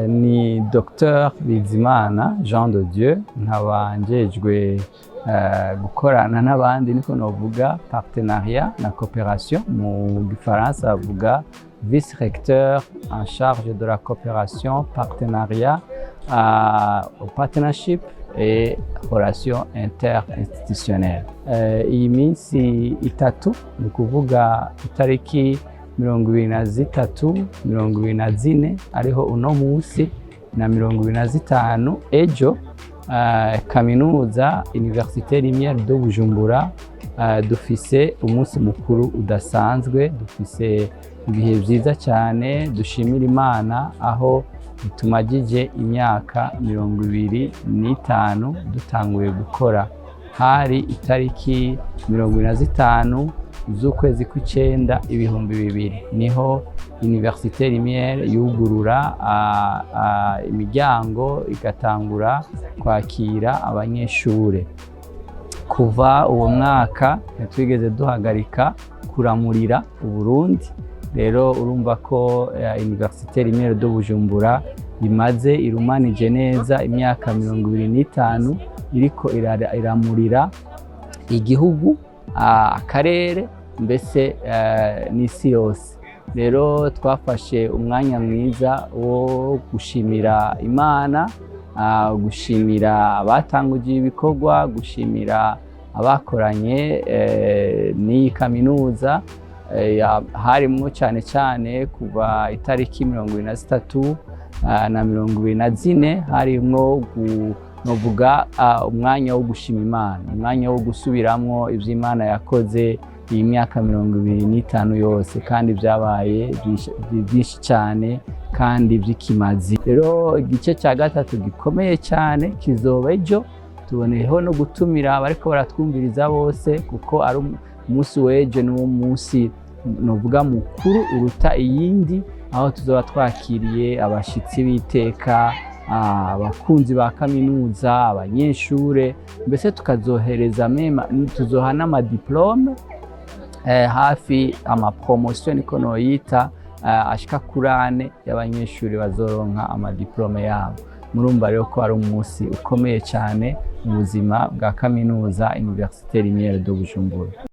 Ni Dr Bizimana Jean de Dieu, nkaba njejwe gukorana n'abandi, niko novuga partenariat na coopération. Mu gifaransa bavuga vice recteur en charge de la coopération, partenariat, partnership et relations interinstitutionnelles. Iyi minsi 3, ni ukuvuga itariki 23, 24 ariho uno munsi, na 25 ejo, kaminuza Université Lumière de Bujumbura dufise umunsi mukuru udasanzwe. Dufise ibihe vyiza cyane dushimira Imana, aho tumajije imyaka 25 dutanguye gukora. Hari itariki 25 z'ukwezi kw'icenda 2000 niho Université Lumière yugurura imiryango, igatangura kwakira abanyeshure. Kuva uwo mwaka ntitwigeze duhagarika kuramurira Uburundi. Rero urumva ko Université Lumière de Bujumbura imaze irumanije neza imyaka 25 iriko iramurira igihugu, akarere, mbese n'isi yose. Rero twafashe umwanya mwiza wo gushimira Imana, gushimira abatanguje ibikorwa, gushimira abakoranye n'iyi kaminuza. Harimwo cyane cyane kuva itariki 23 na 24 harimwo, novuga, umwanya wo gushima Imana, umwanya wo gusubiramwo ivyo Imana yakoze iyi myaka 25 yose, kandi byabaye byinshi cyane kandi by'ikimazi. Rero igice cya gatatu gikomeye cyane kizoba ejo. Tuboneyeho no gutumira abariko baratwumviriza bose, kuko ari umunsi w'ejo, ni wo munsi novuga mukuru uruta iyindi, aho tuzoba twakiriye abashitsi b'iteka, abakunzi ba kaminuza, abanyeshure, mbese tukazohereza même tuzoha n'ama diplômes hafi ama promotions, niko noyita, ashika kuri ane y'abanyeshuri bazoronka ama diplômes yabo. Murumva rero ko ari umunsi ukomeye cyane mu buzima bwa kaminuza Université Lumière de Bujumbura.